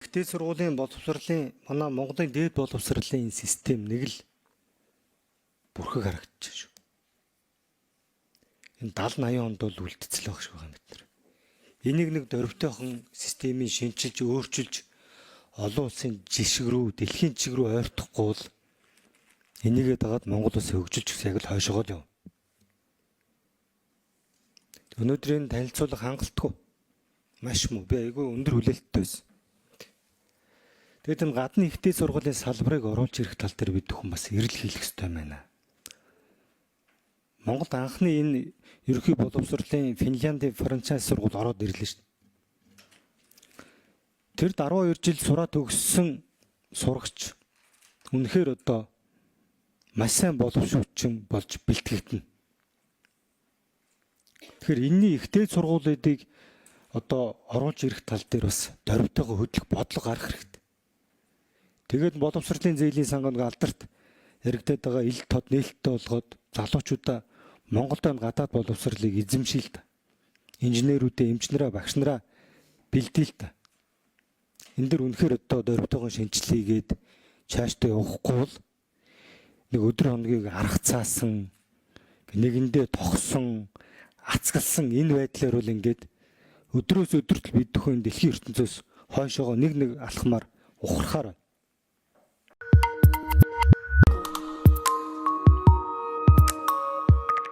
Их дээд сургуулийн боловсролын манай Монголын дээд боловсролын систем нэг л бүрхэг харагдчих шүү. Энэ 70 80 онд бол үлдцэл байх шиг байгаа юм бид нар. Энийг нэг дөрвтойхон системийн шинчилж, өөрчилж олон улсын жишг рүү, дэлхийн жишг рүү ойртохгүй бол энийгээ дагаад Монгол улс хөгжилж гэсэн яг л хойшоогоо л яв. Өнөөдрийн танилцуулга хангалтгүй. Маш муу. Би айгүй өндөр хүлээлттэй байсан. Тэгээд энэ гадны их дээд сургуулийн салбарыг оруулж ирэх тал дээр бид бүхэн бас эрэл хийх ёстой байна. Монголд анхны энэ ерөнхий боловсролын Финляндийн франчайз сургууль ороод ирлээ шүү дээ. Тэр 12 жил сураа төгссөн сурагч үнэхээр одоо маш сайн боловсрууччин болж бэлтгэгдэнэ. Тэгэхээр энэний их дээд сургуулиудыг одоо оруулж ирэх тал дээр бас дөрвтойгоо хөдлөх бодлого гаргах хэрэгтэй. Тэгээд боловсролын зээлийн сангаа нэг алдарт яригадаад байгаа ил тод нээлттэй болгоод залуучуудаа Монголд байна гадаад боловсролыг эзэмшээл та. Инженерүүдээ, эмч нараа, багш нараа бэлдээл та. Энэ дэр үнэхээр одоо дөрвтойгоо шинжилгээгээд цаашдаа явахгүй бол нэг өдөр хоногийг аргацаасан нэгэндээ тогсон ацгалсан энэ байдлаар бол ингээд өдрөөс өдөрт бид бүхэн дэлхийн ертөнцөөс хойшоогоо нэг нэг алхмаар ухрахаар байна.